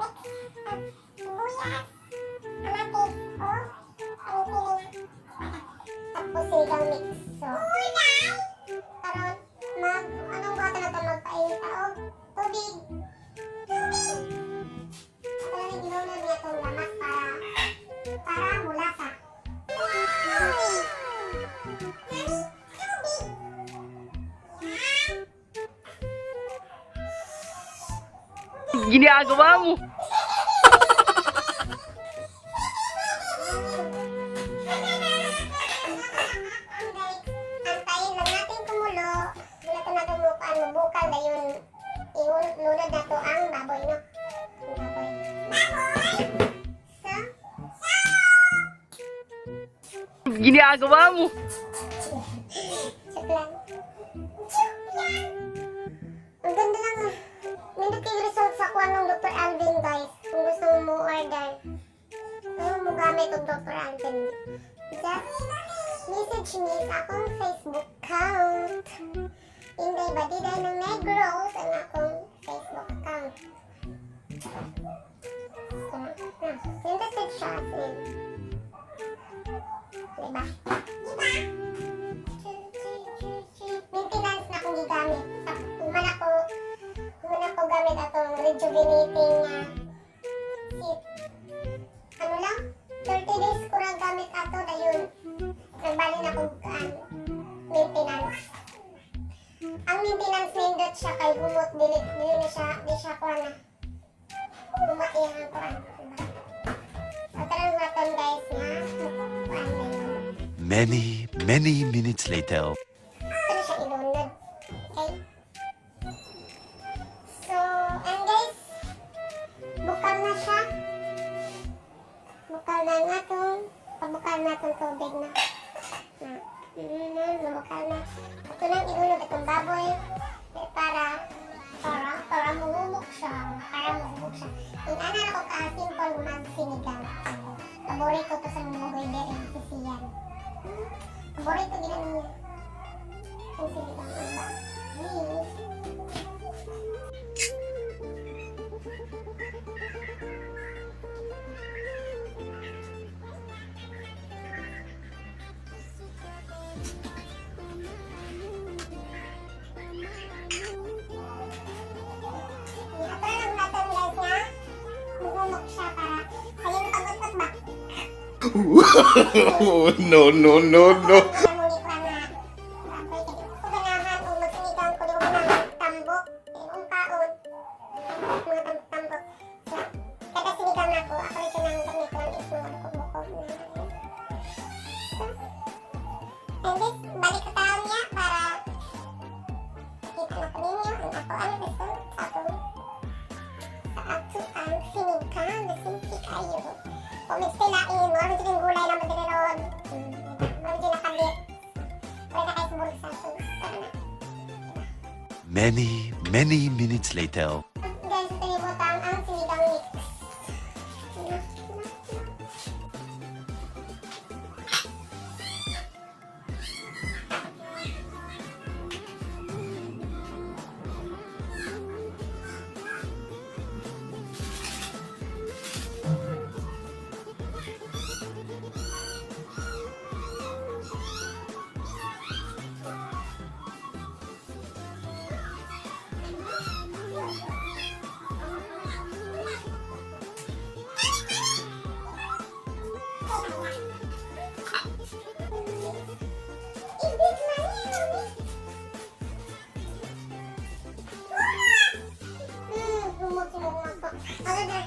Mix of sibuyas, kamatis, o ang sili nga. Tapos sinigang mix. So, karon mag anong buhaton nato, magpainit ta og tubig. Tubig. Ato na ning ilunod niya tong lamas para mulasa. Tubig. Mami, tubig. Yan. Ginagawa mo? Guys, antayin lang natin kumulo. Wala to natin mukaan, mubukal na yun. Iulunod na to ang baboy, no? Ang baboy. Baboy! So, Ginagawa mo? Joke lang. Joke lang! Ang ganda lang. Nindot kay result sa kuha ng Dr. Alvin, guys. Kung gusto mo mo order. Kung mo gamit og Dr. Alvin. Just message me sa akong Facebook account. Inday Badiday ng Negros ang akong Facebook account. So, na, nindot siya as in. Diba? Diba? Maintenance na akong gigamit. Human ako gamit atong rejuvenating nga seat. Ano lang? 30 days ko ra gamit ato, dayon nagbalin ako maintenance. Ang maintenance, nindot siya kay humot, dili dili na siya, di siya kuan na. Humot iyang kuan, diba? So tara naton, guys, nga kuan na yun. Many, many minutes later. Ito na siya ilunod. Okay? So, and guys, bukal na siya. Bukal na nga itong, pabukal na itong tubig na. Na, bukal na. Ito nang ilunod itong baboy. Eh, para muhumok siya. Para muhumok siya. Inana ako ka simple magsinigang. Paborito to sa mga bugoy dere, si Sian. Paborito gina niya. Ang sinigang, diba? Yes. Ato lang natin, guys, nga muhumok siya para sa pag-utot ba? No, no, no, no. Wala mong ikuha nga baboy kay di ko ganahan og magsinigang ko, di ko ganahan tambok. Kay kung kaon tambok, mga tambok-tambok. So, kada sinigang nako, ako rin siya nang gamiton is mga bukog-bukog na. So, and this, balik ka taon niya para makita na ko ninyo ang ako ang result sa ato ang sinigang na simple kayo. Kung mix lain, mo rin yung gulay na madiri ron. Mo rin yung nakabit. Wala na kayo sa bulsa. So, tara na. Many, many minutes later. Guys, ito yung butang ang sinigang mix. Na, na, na. Ibig man yan, mami. Humot si mga ko. Ano na?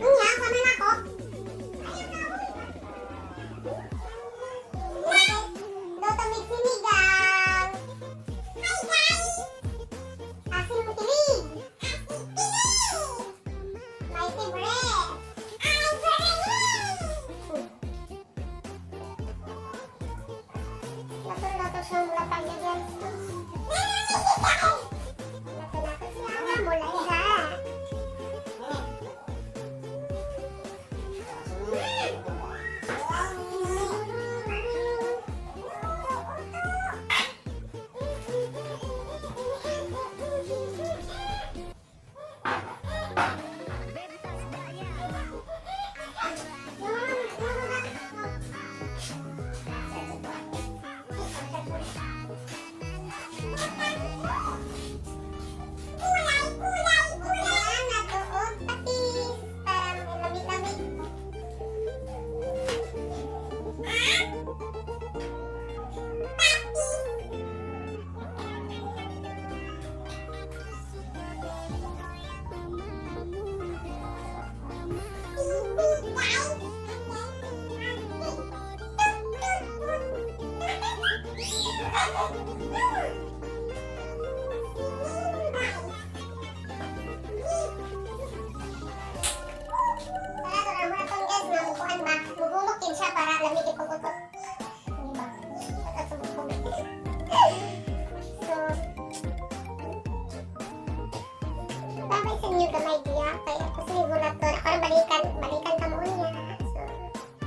Unya, kami na ko. Luto mig sinigang. Hi, guys! Asin tilig. Asin tilig. My favorite. I favorite. Luto-luto siya mula pag guys.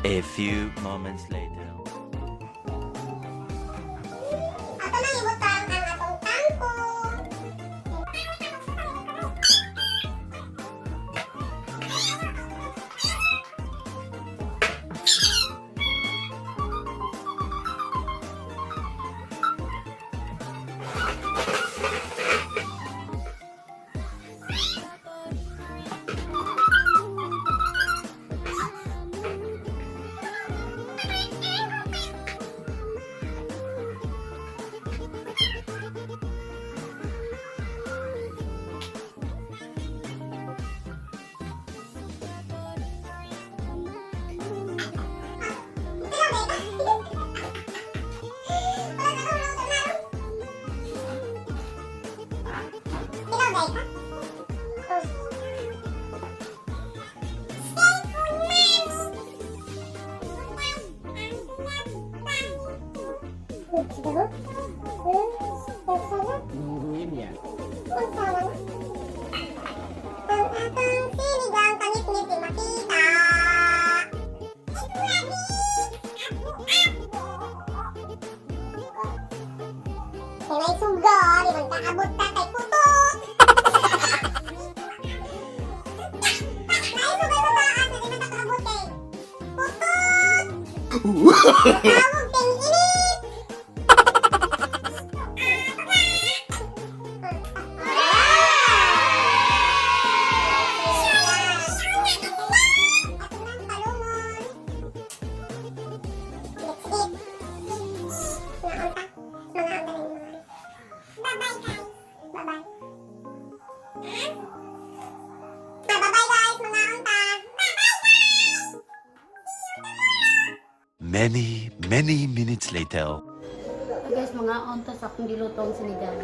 A few moments later. Ato nang ibutang ang atong kangkong. Tilaw day ka? Ang atong sinigang kangit-ngit di makita. Kinay suga, di man kaabot ta kay putot. Naisugay sa taas, di man ta kaabot kay putot. Tawag ting init. Ato nang palungon. Let's eat. Naon ta? Mga ang galing mga. Bye-bye, guys. Bye-bye. Ah, bye-bye, guys. Mga unta. Bye-bye, guys. Many, many minutes later. So guys, mga onta sa akong gilutong sinigang.